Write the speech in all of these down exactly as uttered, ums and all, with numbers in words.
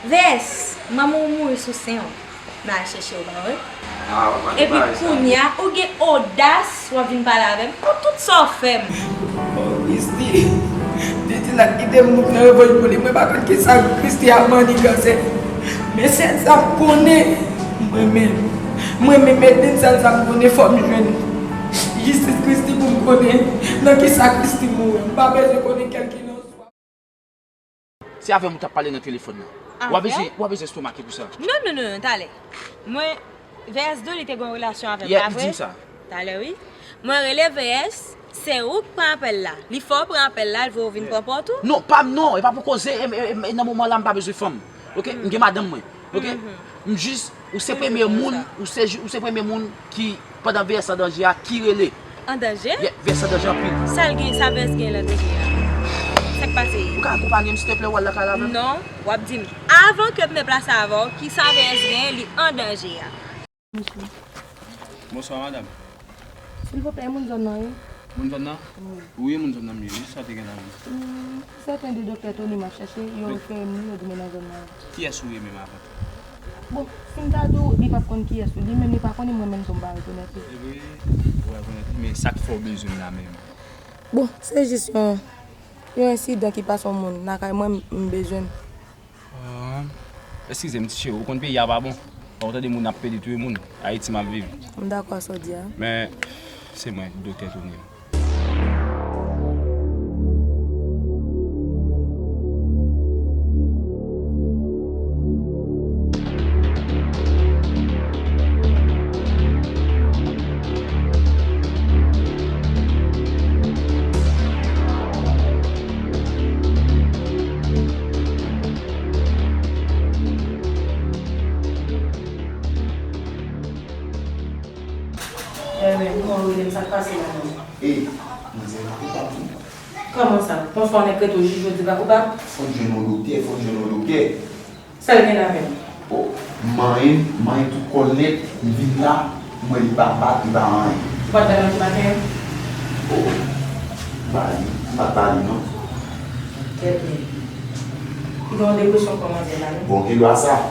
Vès, manman w mouri sou sen w. M al chèche w, pa vre? Ah, w pa gen bagay sa. Epi kounye a, ou gen odas w ap vin pale avè m pou tout sa w fè m. Oh, Christy, Didi la kite m mouri nan revanj pou li. Mwen pa konn kisa Christy ap maniganse. Men sèl sa m konnen, mwen menm, mwen menm Edlin, sèl sa m konnen, fò m jwenn jistis Christy pou m konnen nan kisa Christy mouri. M pa bezwen konnen kèlkeswa. Se avè m ou t ap pale nan telefòn nan. Ah, w ap bezwen, w ap bezwen estomake pou sa. Non, non, non, non, talè. Mwen, V S de, li te gen yon relasyon avè m, pa vre? Yè, li di m sa. Talè, wi. Mwen rele V S, se ou k pran apèl la. Li fè w pran apèl la, li voye w vin pran pòt ou? Non, pa m non, e pa pou koze, e, e, e, e nan moman la, m pa bezwen fanm. Oke? M gen madanm mwen. Oke? M jis, ou se premye moun, ou se, ou se premye moun ki, pandan V S an danje a, ki rele. An danje? Yeah, V S an danje anpil. Sa l gen, sa V S gen l an danje a? Sa k pase? Ou ka akonpanye m, silteplè, w al lakay la avè m? Non, w ap di m, avan ke m deplase avè w, kisa V S gen, li an danje a. Bonswa, madanm. Silvouplè, e moun zòn nan, wi? Moun zòn nan? Wi. Wi, e moun zòn nan m ye, wi, sa te gen la, wi. Hmm, sèten de doktè Tony m ap chèche, yo refere m li, yo di m nan zòn nan. Kiyès ou ye menm avan tou? Bon, si m ta di w, li p ap konn kiyès ou, li menm li pa konnen, mwen menm tou m pa rekonèt li. Epi, ou pa rekonèt li, men sa k fè w bezwen l la menm? Bon, se jis yon, yon ensidan ki pase yon moun lakay mwen, m bezwen l. Ah, eskize m, ti cheri, ou konn peyi a pa bon. Fò w tande moun ap pede touye moun. Ayiti m ap viv. M dakò sa w di a. Men, se mwen, Doktè Tony. Enben, kòman w rele m? Sa k pase la menm? E, manzè la koupab wi. Kòman sa? Konsa yon nèg rete w jij, ou di l pa koupab? Fò n jwenn yon doktè, fò n jwenn yon doktè. Sa l gen la menm? O, manyen, manyen tout kò l nèt, m vin la, m wè li pa bat, li pa anyen. Ou pa t ba l antimaten? O, m ba li, m pa t ba li non. Trè byen. Li gen yon depresyon kò manzè la wi. Bon, gen dwa sa.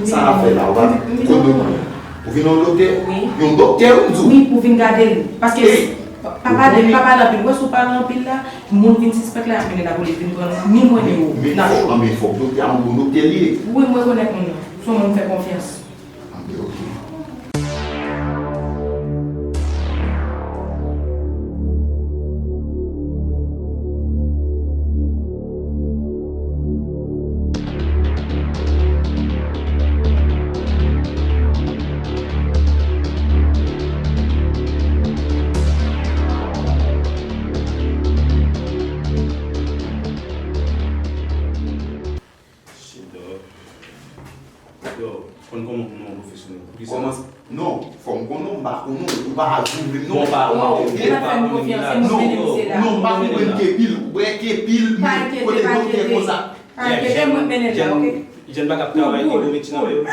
Sa n ap fè la, ou pa konn nou. Ou vin yon doktè? Wi. Yon doktè, ou di w? Wi, pou vin gade l. Paske pa pale, pa pale anpil. Ou wè si w pale anpil la, moun vin sispèk la, y ap mennen lapolis vin pran nou. Ni mwen, ni ou. N ap cho. Men fòk doktè a yon bon doktè li ye. Wi, m rekonèt moun nan. Se yon moun m fè konfyans. Anben, oke. Yo, konn kòman pou nou pwofesyonèl. Poukisa? Kòman? Non, fò m konn ou, m pa konn ou, ou pa di m menm non. Bon, pa, ou pa konnen, ou pa konnen la. Non, non, m pa konprann kepil, ou bwè kepil, men kote doktè konsa. Pa enkyete, mwen mennen l la, oke? Jèn pa k ap travay, ki gwo meti nan men yo.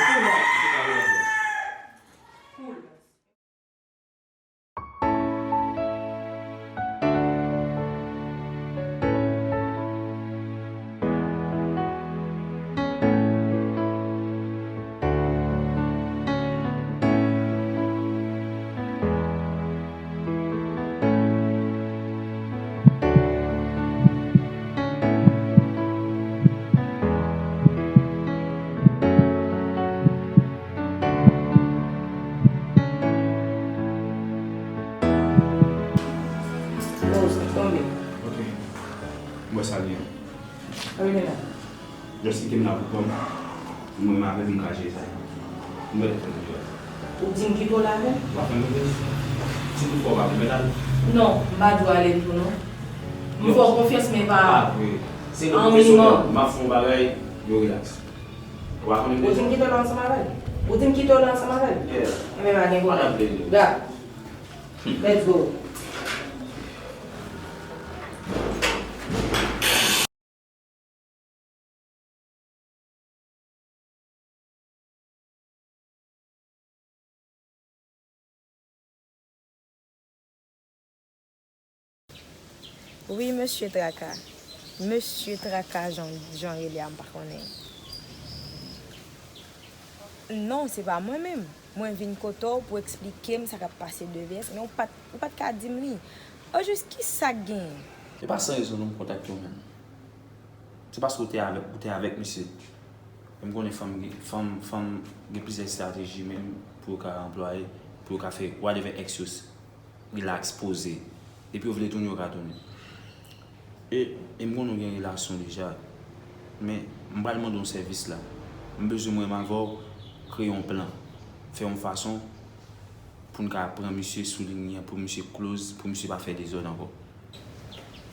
Rose, tonbe. Ok. Mwen salye. Rele la. Just kite m la pou kò m. Mwen menm avè l, m ka jere sa. M mèt fè m jwe. Ou di m kite w la avè l? W ap fè m jwe? Si tout fò w pa vle m al. Non, m pa di w ale tou non. M fè w konfyans, men pa an minimòm. M ap fè yon bagay, yo relax. Ou di m kite w la ansanm avè l? Ou di m kite w la ansanm avè l? Yeah. Enben pa gen pwoblèm. Gad. Let's go. Wi, mesye Traka. Mesye Traka, jan, jan rele a, m pa konnen. Non, se pa mwen menm. Mwen vin kote w pou eksplike m sa k ap pase de V S, men ou pa t, ou pa t ka di m li. Ojis, ki sa k genyen? E pa san rezon non m kontakte w menm. Se paske ou te avèk, ou te avèk misye. E m konnen fanm gen, fanm, fanm gen plizyè estrateji menm pou yo ka anplwaye, pou yo ka fè whatever excuse. Relax, poze. Depi yo vle tounen, yo ka tounen. E, e m konnen w gen relasyon deja. Men, m pral mande yon sèvis la. M bezwen mwen menm avè w kreye yon plan. Fè yon fason pou n ka pran misye sou liy an, pou misye close, pou misye pa fè dezòd ankò.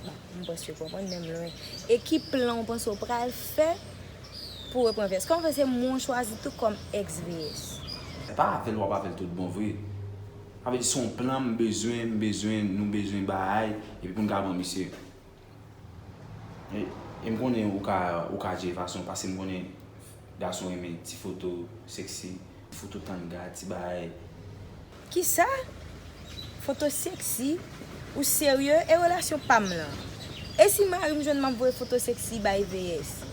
Bon, m panse w konprann, men m lwen. E ki plan w panse w pral fè pou reprann V S? Kòm w fè se mwen w chwazi tou kòm ex V S. Se pa avè l w ap avè l tout bon vre. Sa vle di se yon plan m bezwen, m bezwen, nou bezwen bay, epi pou n ka pran misye. E, e m konnen ou ka, ou ka jere fason, paske m konnen gason renmen ti foto sexy, ti foto tanga, ti bagay. Kisa? Foto sexy? Ou serye? E relasyon pa m lan? E si mari m jwenn m ap voye foto sexy bay V S?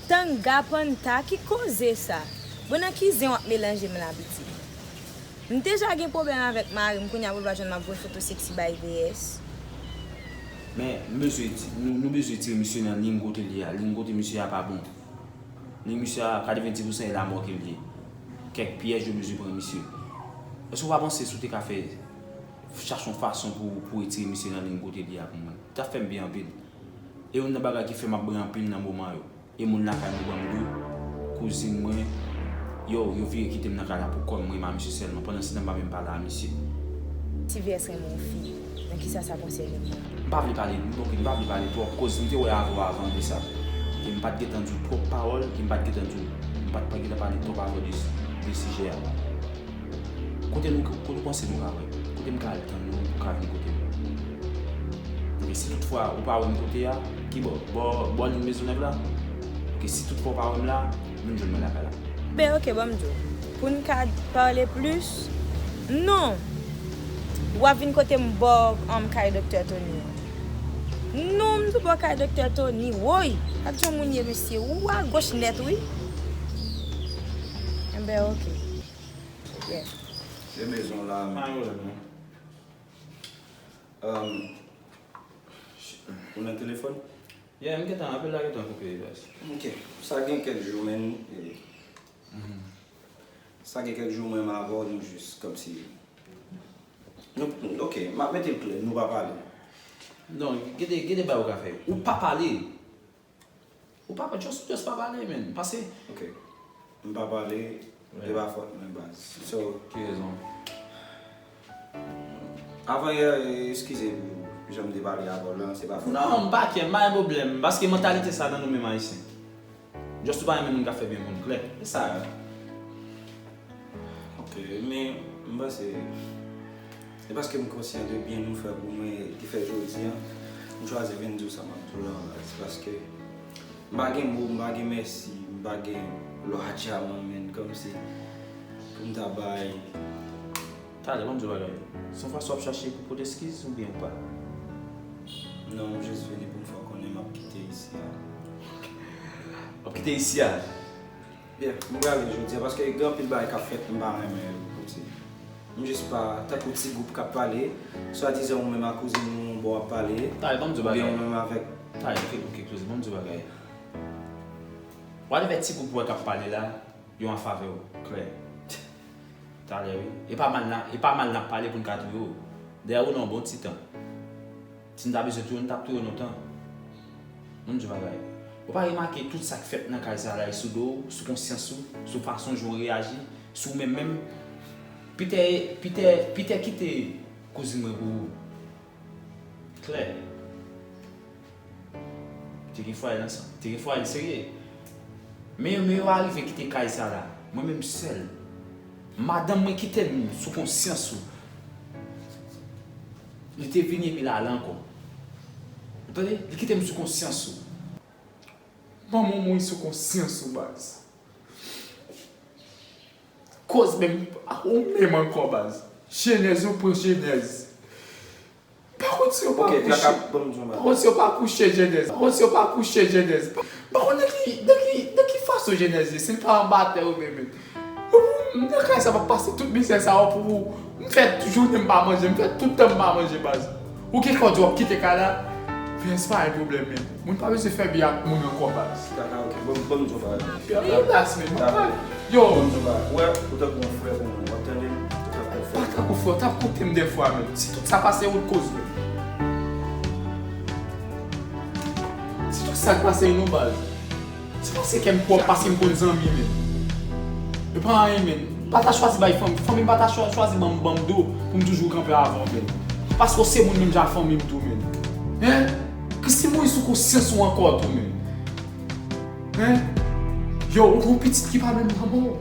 Tanga, panta, ki koze sa? Bon, nan ki zen w ap melanje m la, pitit? M deja gen pwoblèm avèk mari m, kounye a pou l pa jwenn m ap voye foto sexy bay V S. Men, m bezwen ti, nou, nou bezwen tire misye nan liy kote l ye a. Liy kote misye a pa bon. Liy misye a, katrevenndis pousan e lamò ke l ye. Kèk pyèj yo bezwen pran misye. Èske w pa panse si w te ka fè, chache yon fason pou, pou retire misye nan liy kote l ye a pou mwen? T ap fè m byen anpil. E youn nan bagay ki fè m ap bren anpil nan moman yo. E moun lakay mwen ban m dou, kouzin mwen, yo, yo vire kite m nan kay la pou kò m, mwen menm a misye sèlman. Pandansetan, m pa menm pale a misye. Si V S renmen yon fi, nan kisa sa konsène mwen? M pa vle pale, ok, m pa vle pale twòp, koz m te wè avè w avan de sa. E m pa t gentan di w twòp pawòl, e m pa t gentan di w, m pa t gentan pale twòp avè w de, de sijè a. Kote nou, kote w panse nou ka wè? Kote m ka al tann nou pou ka vin kote m? Ebyen, si toutfwa ou pa wè m kote a, ki bò? Bò, bò liy Mezonèv la? Ok, si toutfwa ou pa wè m la, vin jwenn mwen lakay la. Ben, ok, ban m di w. Pou n ka pale plis, non! W ap vin kote m bò, um, kay Doktè Tony an. Non, m di w bò kay Doktè Tony, woy! Gad jan moun ye, mesye. Ou agoch nèt, wi. Enben, ok. Yeah. Se mezon la, men. Pa gen pwoblèm, non. Um, ou nan telefòn? Yeah, m gentan, apèl la gentan koupe, baz. Ok. Sa gen kèk jou, men, e, sa gen kèk jou, mwen menm avè w, nou jis kòmsi, nou, ok, m ap mete l klè, nou pa pale. Non, gen de, gen de bagay ou ka fè. Ou pa pale. Ou pa, just, just pa pale, man. Pase. Ok. M pa pale, e pa fòt mwen, baz. So. Ki rezon? Avan yè, eskize pou jan m te pale avè w lan, se pa fòt mwen. Non, m pa kè, m pa gen pwoblèm. Paske mantalite sa nan nou menm Ayisyen. Just ou pa renmen moun k ap fè byen moun klè. E sa. Ok, men m panse se paske m konsyan de byen nou fè pou mwen ki fè jodi a m chwazi vin di w sa m ap di w la, baz, paske m pa gen mo, m pa gen mèsi, m pa gen lwa dyaman, men, kòmsi pou m ta bay. Talè, ban m di w bagay. Se yon fason w ap chache pou pote eskiz oubyen ou pa? Non, m jis vini pou m fè w konnen m ap kite isi a. W ap kite isi a? Yeah, m prale jodi a, paske gen anpil bagay k ap fèt m pa renmen yo, kòmsi. M jis pa, tankou ti gwoup k ap pale, swadizan ou menm ak kouzin ou yon bò w ap pale, oubyen ou menm avèk. Talè, ok, ok, kouzin, ban m di w bagay. Whatever ti gwoup ou wè k ap pale la, yo an favè w, klè. Talè, wi. E pa mal n a, e pa mal n ap pale pou n ka touye w. Dèyè ou nan yon bon ti tan. Si n ta bezwen touye w, n t ap touye w lontan. Ban m di w bagay. Ou pa remake tout sa k fèt nan kay sa la, e sou do w, sou konsyans ou, sou fason jan w reyaji, sou ou menm menm. Pitè, Pitè, Pitè kite kouzin mwen pou ou. Klè. Te gen fwaye l ansanm. Te gen fwaye l serye. Men yo, men yo arive kite kay sa la. Mwen menm sèl. Madanm mwen kite m sou konsyans ou. Li te vini epi l ale ankò. Ou tande? Li kite m sou konsyans ou. Manman w mouri sou konsyans ou, baz. Koz menm, ou menm ankò, baz. Jenèz, ou pran jenèz. Pa Konn si yo pa kouche. Konn si yo pa kouche Jenèz. Konn si yo pa kouche Jenèz. Pa konn nan ki, nan ki, nan ki fason Jenèz ye. Si l pa anba tè oubyen men. M nan kay sa m ap pase tout mizè sa yo pou ou. M fè jounen m pa manje, m fè tout tan m pa manje baz. Ou gen kòd w ap kite kay la. Vens pa yon pwoblèm men. Moun pa bezwen fè byen ak moun ankò baz. Kaka, ok. Bon, bon, m di w bagay. Relax men. Yo. Bon, m di w bagay. Ou wè, ou tankou yon frè pou mwen. W ap tande m? Ou tankou frè. Pa tankou frè, w t ap koute m dèfwa men. Si tout sa pase ou t koz men. Si tout sa k pase nou baz. Se paske kè m pwòp, paske m konn zanmi men. Yo pa anyen men. M pa ta chwazi bay fanmi, fanmi m pa ta chwa- chwazi ban m, ban m do pou m toujou kanpe avè w men. Paske w se moun menm jan fanmi m tou men. Hein? Christy Moïse sou konsyans ou ankò tou men. Hein? Yo, ou gon pitit ki pa menm manman w.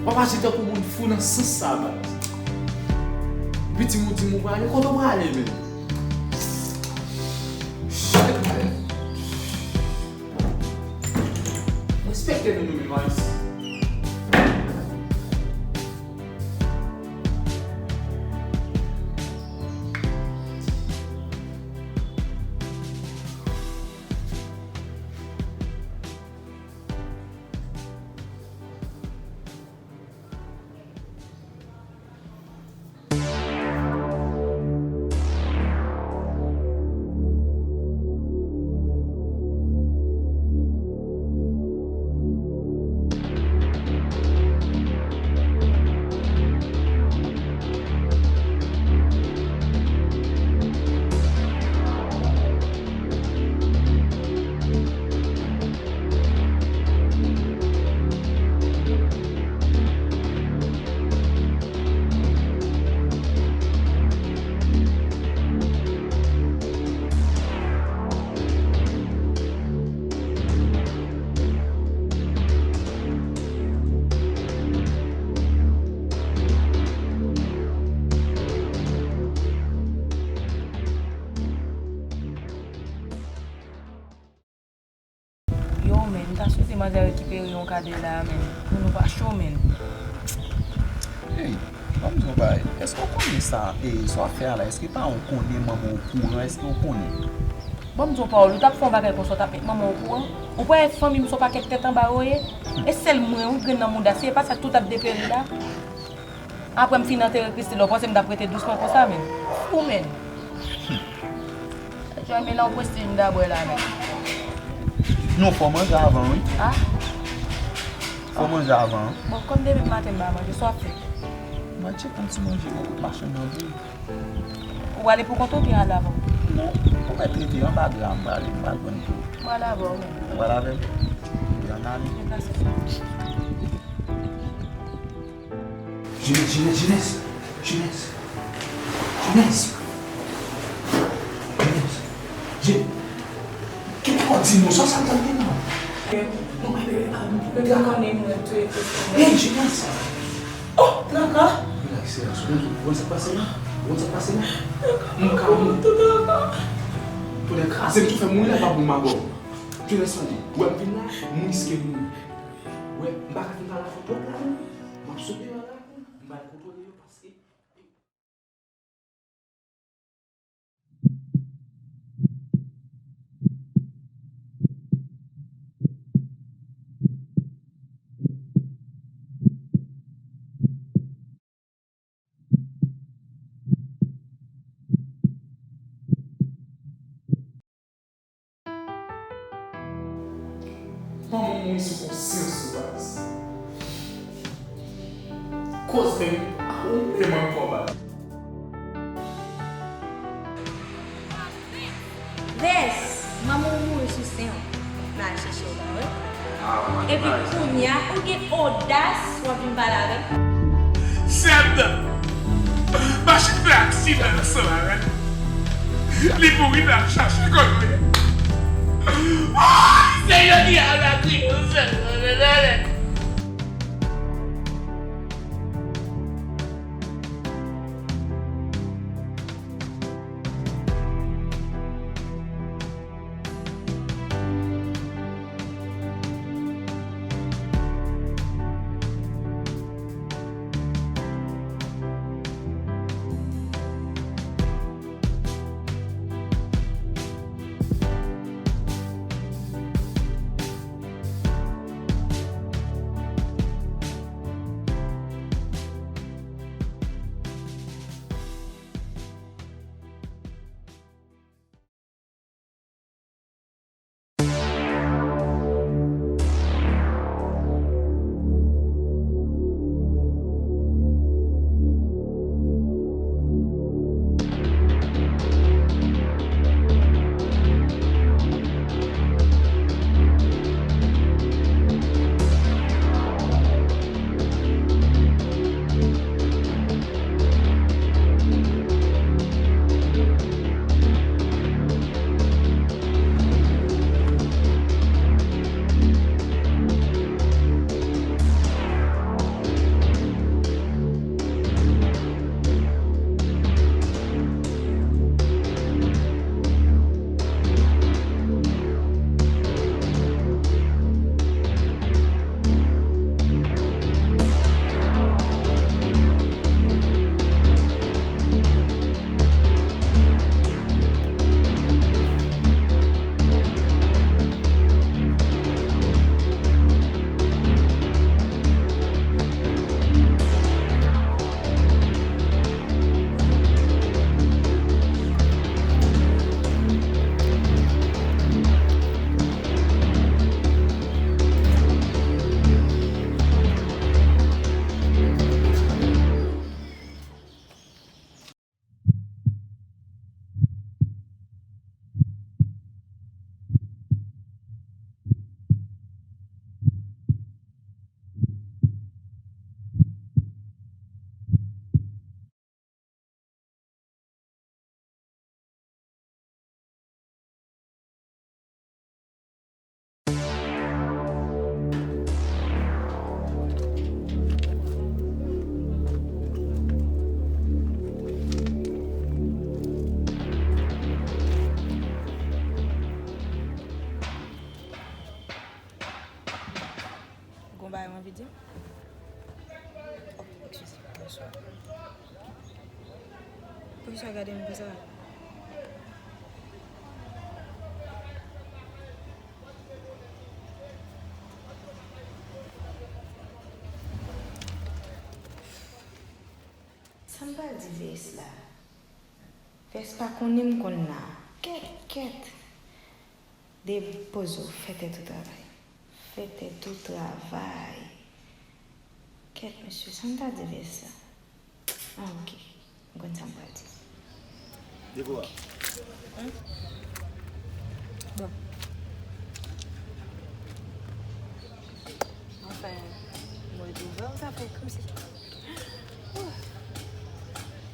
W ap aji tankou moun fou nan sans sa baz. Epi di m ou di m ou prale, kote w prale men? Shit man. Respekte nou, nou menm Ayisyen. Yo, men, m ta swete manzè rekipere yon kadè la, men, pou nou pa cho, men. Hey, ban m di w yon bagay. Èske w konnen sa, e, sa w ap fè a la, èske paran w konnen, manman w okouran, èske w konnen? Ban m di w yon pawòl, ou t ap fè yon bagay konsa, w t ap met manman w okouran? Ou pa wè fanmi m se yon pakèt tèt anba yo ye? E sèl mwen, wi, k grenn nan mouda, si e pa sa, tout ap deperi la. Apre m fin antere Christy la, w panse m t ap rete dousman konsa, men? Fou, men. Joy, men la w prese m dabò la, men. Non, fò w manje avan, wi. A? Fò w manje avan. Bon, kòm depi maten m pa manje, sa w ap fè? M al tcheke yon ti manje bò kote machann nan vre. Ou prale pou kont ou oubyen al avè m? Non, ou mèt rete anba dra, m prale, m pral jwenn tou. M pral avè w, men. Ou pral avè m? Ebyen, ann ale. Deplase. Jenès, Jenès, Jenès, Jenès. Jenès. Jenès. Je-, ki te konn di nou sa, sa m tande non. Non, men, men, men, men, Traka. Hey, Jenès. Oh, Traka. Relax, relax. Ou konn, ou konn sa k pase la? Ou konn sa k pase la? M ka mouri. Traka. Tonnè kraze m, tou fè m mouri la, pa pou m abò. Jenès, tande. Ou wè m vin la, m riske mouri. Ou wè, m pa ka fin pale avè w twòp la, non. M ap sot deyò la, m pral kontwole yo, paske Manman w mouri sou konsyans ou, baz. Koz menm, ou menm ankò, baz. Rès, manman w mouri sou sen w. M al chèche w la, wi. Epi kounye a, ou gen odas w ap vin pale avè m. Sèd, machin fè aksidan ansanm avè l. Li mouri nan chache kòlòy. Ay, se jodi a la kriye sèl nan lè. Bagay w anvi di m? Oh, eskize, bonswa. Poukisa w gade m konsa? Sa m pral di V S la? Vès pa konnen m konn la. Kèt, kèt. Depoze w, fè tèt ou travay. Fè tèt ou travay. Kèt, mesye, sa m ta di Vès la? Ah, ok. M konn sa m pral di. Debora. Hum? Bon. Anfen, mwen twouve w, sa fè kòmsi.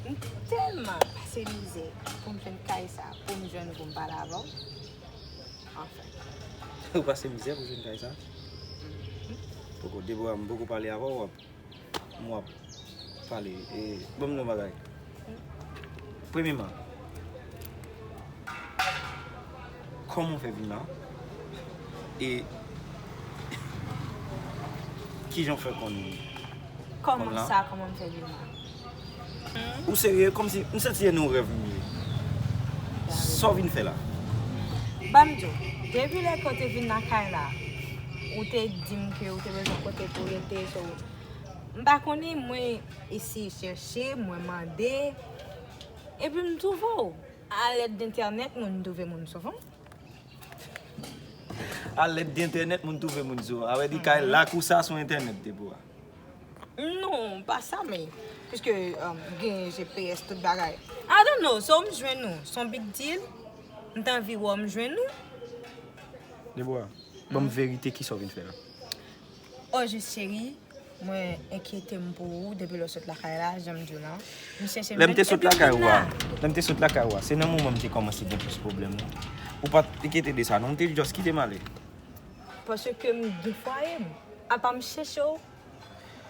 M tèlman pase mizè pou m jwenn kay sa, pou m jwenn ou, pou m pale avè w. Anfen. Ou pase mizè pou jwenn kay sa? Poko, Debora, m poko pale avè w, w ap, m w ap pale. E, ban m di w yon bagay. Premyeman, kòman w fè vin la? E kijan w fè konn, konn la? Kòman sa, kòman m fè vin la? Ou serye? Kòmsi m santi se nan yon rèv m ye. Sa w vin fè la? Ban m di w, depi lè ke w te vin lakay la, ou te di m ke ou te bezwen kote pou w rete, so, m pa konnen, mwen eseye chèche, mwen mande, epi m twouve w. Alèd dentènèt, moun twouve moun souvan. Alèd dentènèt, moun twouve moun souvan. Sa vle di kay lakou sa sou entènèt, Debora. Non, pa sa, men piske, um, gen G P S, tout bagay. I don't know, so m jwenn ou, se yon big deal. M t anvi wè w, m jwenn ou. Debora, ban m verite, kisa w vin fè la? O jis, cheri, mwen enkyete m pou ou depi lè w sot lakay la, jan m di w la. M chèche m vin, epi m vin la. Lè m te sot lakay ou a, lè m te sot lakay ou a, se nan moman m te kòmanse gen plis pwoblèm, wi. Ou pa t enkyete de sa, non, m te just kite m ale. Paske m gen fwaye m. Apa m chèche w?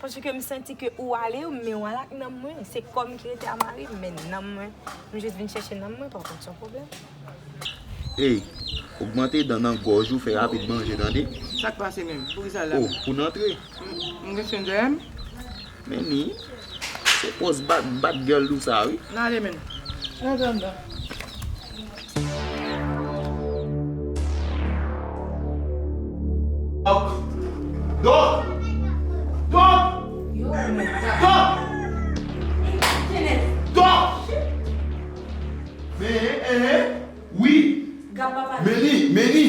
Paske m santi ke ou ale, men ou al ak nanm mwen. Se kò m ki rete a mari m, men nanm mwen, m jis vin chèche nanm mwen, pa kont se yon pwoblèm. Ey, ogmante dan nan gòj ou, fè rapid manje, tande? Sa k pase menm? Poukisa l la? Oh, pou n antre. M, m gen sendèyè m. Men ni, se pòz bad, bad girl ou sa, wi. N ale, men. N antre anndan. Dòk! Dòk! Dòk! Dòk! Dòk! Men, en, en, wi. Men li, men li.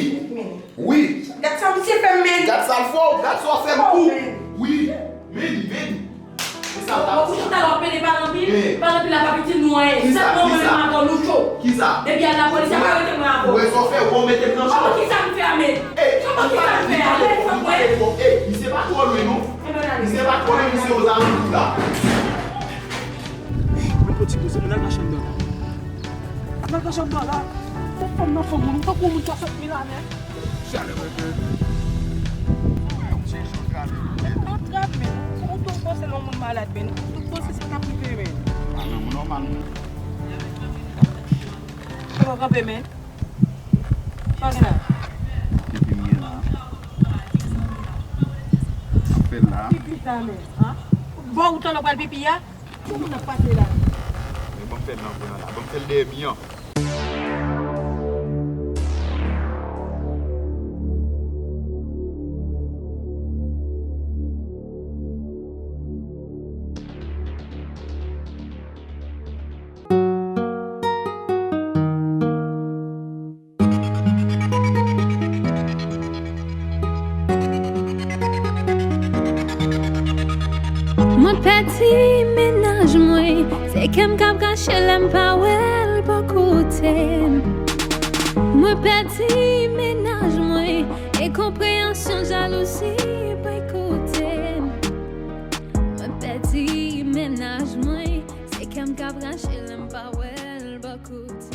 Wi. Gad sa misye fè m, men. Gad sa l fè w, gad sa w fè m tou. Wi. Men li, men li. Bon, pou chita w ap pede pale anpil, pale anpil la p ap itil nou anyen. Sèlman mwen menm avè w nou cho. Kisa? Depi al lapolis, y ap arete mwen avè w. Ou wè sa w fè, ou mete m nan cho. Kòman kisa m fè a, men? Kòman kisa m fè a? Lè fòk mwen. Ey, misye pa twò lwen, non. Misye pa twò lwen, misye ozalantou la. Mwen pran ti koze, mwen al mache anndan la. Mwen al mache anndan la. Fò fanm nan fanm moun, ou tankou moun ki ap fè milanè. Chalè mwen fè. Antrave, men. Ou tou panse lè yon moun malad, men. Ou tou panse sa k ap rive, men. A, non, mwen nòmal, mwen. Kòman w kanpe, men? Sa w gen la? Pipi m gen la. Fè l la. Pipi sa, men. An? Bon, ou tann ou pral pipi a? Pou moun ap pase la. Men ban m fè l nan ven an la. Ban m fè l dèyè mi an. Mwen pèdi mennaj mwen, se kè m k ap krache lè m pa wè l bò kote m. Mwen pèdi mennaj mwen, e konpreyansyon, jalouzi pa koute m. Mwen pèdi mennaj mwen, se kè m k ap krache lè m pa wè l bò kote m.